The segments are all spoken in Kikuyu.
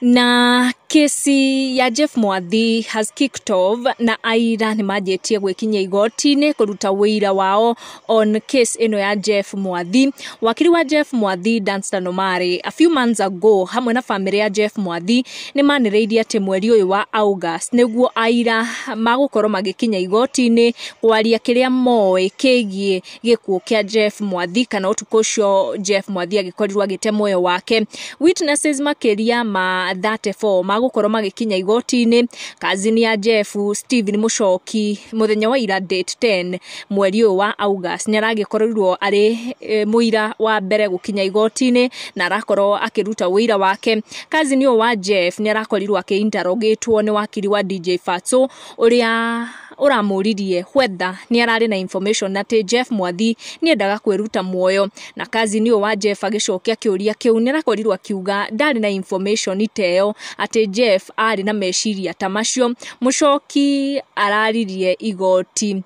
Na kesi ya Jeff Mwathi has kicked off na aira nĩ manjĩtie gwĩkinyia igoti-inĩ kũruta wũira wao on case ĩno ya Jeff Mwathi. Wakiri wa Jeff Mwathi, Danstan Omari, a few months ago hamwe na famĩlĩ ya Jeff Mwathi nĩ manĩrĩirie atĩ mweri ũyũ wa August nĩguo aira magũkorwo magĩkinya igoti-inĩ kwaria kĩrĩa moĩ kĩgiĩ gĩkuũ kĩa Jeff Mwathi kana ũtukũ ũcio Jeff Mwathi agĩkorirwo agĩte muoyo wake. Witnesses makĩria ma 34 magũkorwo magĩkinya igoti-inĩ. Cousin ya Jeff, Stephen Muchoki, mũthenya wa ira date 10 mweri ũyũ wa August nĩ aragĩkorirwo arĩ mũira wa mbere gũkinya igoti-inĩ na arakorwo akĩruta ũira wake. Cousin ũyũ wa Jeff nĩ arakorirwo akĩ-interrogatwo nĩ wakiri wa DJ Fatso ũrĩa ũramũririe whether nĩ ararĩ na information atĩ Jeff Mwathi nĩ endaga kwĩruta muoyo, na cousin ũyũ wa Jeff agĩcokia kĩũria kĩu nĩ arakorirwo akiuga ndarĩ na information ta ĩyo atĩ Jeff arĩ na meciria ta macio. Muchoki araririe igoti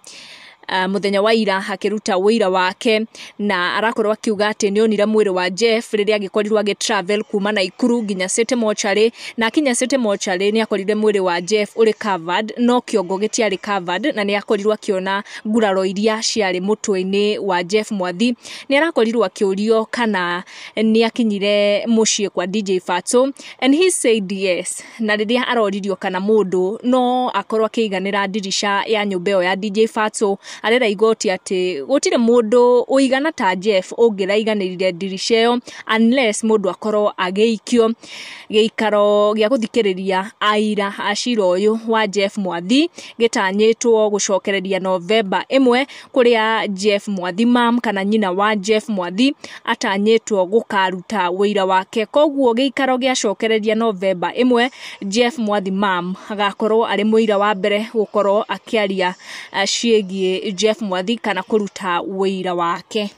mũthenya wa ira akĩruta ũira wake na arakorwo akiuga atĩ nĩ onire mwĩrĩ wa Jeff rĩrĩa agĩkorirwo agĩ travel kuma Naikuru nginya City Mortuary, na akinya City Mortuary nĩ akorire mwĩrĩ wa Jeff ũrĩ covered no kĩongo gĩtiarĩ covered, na nĩ akorirwo akĩona nguraro iria ciarĩ mũtwe-inĩ wa Jeff Mwathi. Nĩ arakorirwo akĩũrio kana nĩ akinyire mũciĩ kwa DJ Fatso and he said yes, na rĩrĩa aroririo kana mũndũ no akorwo akĩiganĩra ndirica ya nyũmba ĩyo ya DJ Fatso, arera igoti atĩ gũtirĩ mũndũ ũigana ta Jeff ũngĩraiganĩrire ndirica ĩyo unless mũndũ akorwo agĩikio. Gĩikaro gĩa gũthikĩrĩria aira a cira ũyũ wa Jeff Mwathi gĩtanyĩtwo gũcokereria Novemba 1 kũrĩa Jeff Mwathi mam kana nyina wa Jeff Mwathi atanyĩtwo gũkaruta wũira wake. Koguo gĩikaro gĩacokereria Novemba 1, Jeff Mwathi mam agakorwo arĩ mũira wa mbere gũkorwo akĩaria ciĩgiĩ Jeff Mwathi kana kũruta wũira wake.